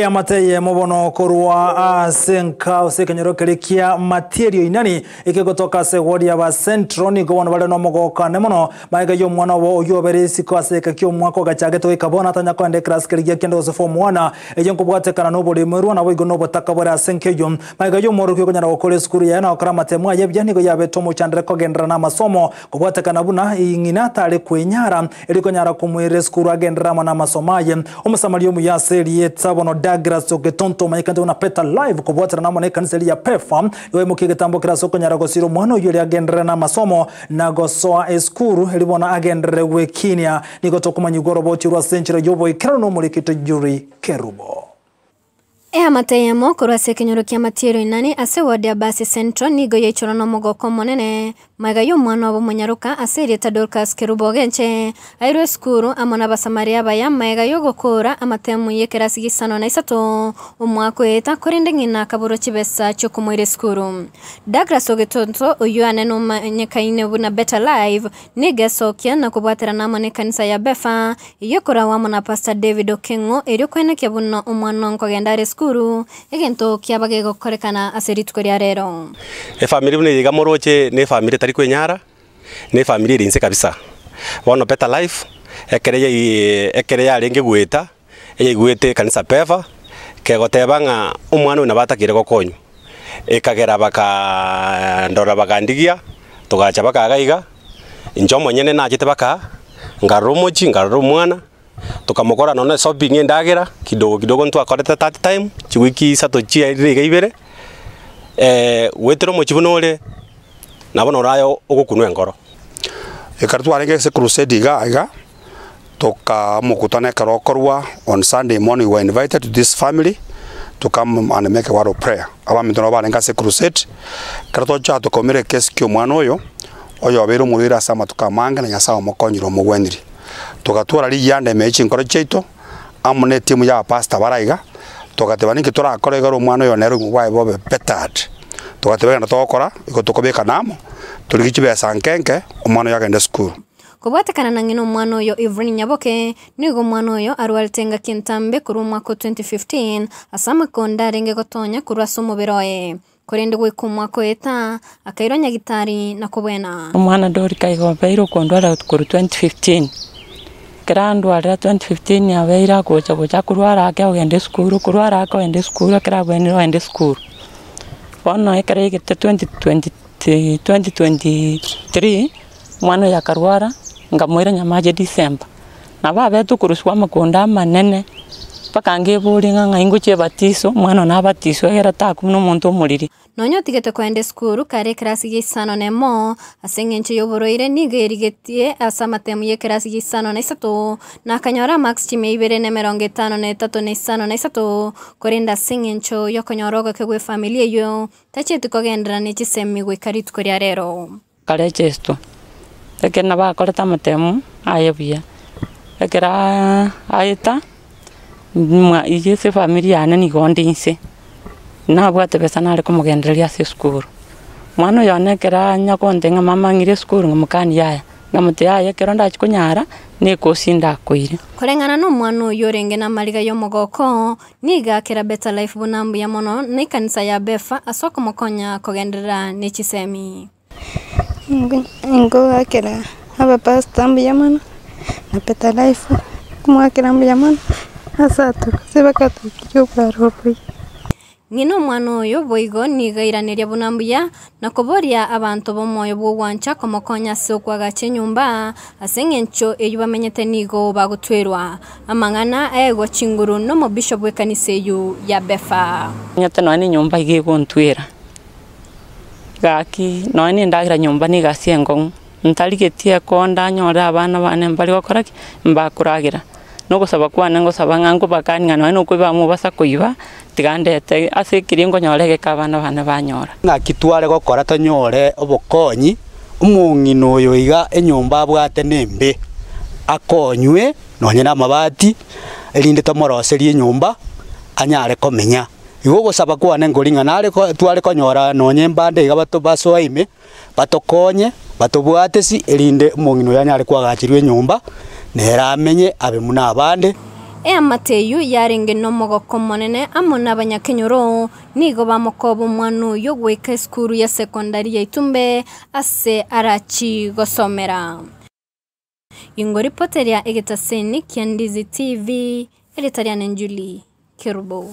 Eamate eyemo bono korwa ase enka ase ekenyoro keria kia Matierio Inani ekegotoka ase eward ya ba Central nigo bono bare nomogokane mono magega y'omwana obo oyio obere isiko ase egeka ki'omwaka ogachagete goika bono atanya koenda ekerasi keria gia kenda gose form one eyio nkobwatekana noboremerwa naboigo nobotaka bore ase enka eyio magega y'omworokia okonyara gokora esukuru yaye na gokora amatemo aye buya nigo yabete omochandere kogenderera namasomo Kobwatekana buna ng'ina tare kwenyara, erio konyara komoirera esukuru agenderere amo namasomo aye. Omosamaria omuya ase erieta bono Douglas Ogetonto omanyekanete buna Better Life kobwaterana amo nekanisa eria ya Pefa, nigo aimokia egetambo kere ase okonyara gosira omwana oyio erio agenderere namasomo na gosoa esukuru erio bono agenderere gwekinia. Nigo tokomanyigwa oroboti orwo ase enchera y'oboikeranu nomorikito Yuri Kerubo. Eamate eyemo korwa ase ekenyoro kia Matiero Inani ase eward ya Basi Central nigo yaichorwa nomogoko omonene magega y'omwana obo omonyaroka ase erieta Dorcas Kerubo Ogenche airwe esukuru amo n'Abasamaria abaya magega y'ogokoora amatemu y'ekerasi gia isano na isato omwaka oeta korende ng'ina akaborwa chibesa chiokomoira esukuru. Douglas Ogetonto oyio ane nomanyekaine buna Better Life Nigo esokia na kobwaterana amo nekanisa ya Befa, eyio ekoragwa amo na Pastor David Okeng'o erio koenekia buna omwana nkogenda are esukuru, egento kiaba gegokorekana ase rituko ria rero. Efamiri buna eye iga moroche ne efamiri etari kwenyara, ne efamiri ere inse kabisa. Bono Better Life, ekere yai ekere yarenge goeta, eyaigwete ekanisa Pefa, kegoteba ng'a omwana oyo nabo atakeire gokonywa. Ekagera bakaandora bakandigia, togacha baka iga iga, inche omonyene nachete baka nkarora omochie, nkarora omwana, tokamokora nonya na eshopping ya endagera, kidogo kidogo ntwakorete that time, chiwiki isato chiaerire iga ibere, goetera omochie buna ore, nabo noro aye ogokunwa enkoro. Ekero twarenge ase crusade iga iga, tokaa omokutano ekero okorwa on Sunday morning we were invited to this family to come and make a word of prayer. Abaminto nabo barenge ase crusade, ekero tocha tokaumera ekesi kia omwana oyo, oyobeire omorwaire ase amatuko amange na Nyasaye omokonyire omogwenirie. Togatwara rigianda ime ye chinkoro chiaito, amo na etimu ya abapastor bare aiga, togateba ninki torakore ekero omwana oyo nere obogima bwaye bobe bettered. Togateba egento togokora, igo tokobekana amo, torigie chibesa nke nke, omwana oyo agende esukuru. Kobwatekana na ng'ina omwana oyo Evelyn Nyaboke, nigo omwana oyo arwarete engaki entambe korwa omwaka o 2015 ase amakonda arenge gotonya korwa ase omobere oye. Korende goika omwaka oeta, akairwa nyagitari na kobwena. Omwana Dorika igo abeire okondwara korwa 2015, ekero andwarera 2015 abeire agocha gocha akorwara ake ogenda esukuru, okorwara ake ogenda esukuru ekero abwenire ogenda esukuru. Bono ekero yaigete 2020 2023. Omwana oyo akarwara, nkamoira nyamache December. Nabo abete okorusigwa amakonda amanene, mpaka ngeboria ng'a ng'ai ngochia ebatiso, omwana one abatiswe egere takwa buna omonto omoriri. Nonya otigete koenda esukuru kare ekerasi gia isano na emo, ase engencho y'oborwaire nigo erigetie ase amatemu y'ekerasi gia isano na isato, na akanyora amarks chimia ibere na emerongo etano na etato na isano na isato, korende ase engencho y'okonyora ogoke gw'efamiri eyio, tachieti kogenderera ne chisemi goika rituko ria rero. Nkarechestwa, ekero nabo akorete amatemu aye buya, ekero aeta, mwa eywo ase efamiri yane nigo onde inse, nabwate besa nare komogendereria ase esukuru. Omwana oyo one ekero anya gontebia ng'a mama ng'ire esukuru ng'amokani yaya, ngamotebia yaya ekero ndachie konyara, na ekosi ndakoire. Koreng'ana nomwana oyio orenge namariga y'omogoko, nigo akera Better Life buna mbuya mono na ekanisa ya Befa ase okomokonya kogenderera ne chisemi. Ngoakera abapastor mbuya mono, na Better Life nkomoakera mbuya mono ase atokoze bagatokiria obwaro obuya. Ng'ina omwana oyo boigo nigo airaneria buna mbuya, na koboria abanto b'omoyo bw'ogwancha komokonya ase okoagacha enyomba, ase engencho eyio bamenyete nigo bagotwerwa. Amang'ana aegwa chinguru nomobishop bw'ekanisa eyio ya Befa. Nyete nonya nenyomba iga egontwera, gaki nonya nendagera nyomba na egasi enkong'u, ntarigetie ekonda nyore abana bane mbari gokora ki? Mbakoragera. Na ogosaba kwane ngosaba ng'a nkobakani ng'a nonya nokoiba mobasa koiba, tiga ndete ase ekeria nkonyora egeka abana bane banyora. Ng'aki tware gokora tonyore obokonyi, omong'ina oyo iga enyomba abwate nembe, akonywe nonye namabati, erinde tomoroserie enyomba anyare komenya. Igo ogosaba kwane nkori ng'a nare ko tware konyora nonye mbande iga bato basoa ime, batokonye, batobwate si, erinde omong'ina oyo anyare koagacherwa enyomba, nere amenye abe buna abande. Eamate eyio yarenge nomogoko omonene amo nabanyakenyoro, nigo bamokoba omwana oyio goika esukuru ya sekondari ya Itumbe ase arachi gosomera. Ingoripoteria egetaseni kia Ndizi TV, erieta riane Julie Kerubo.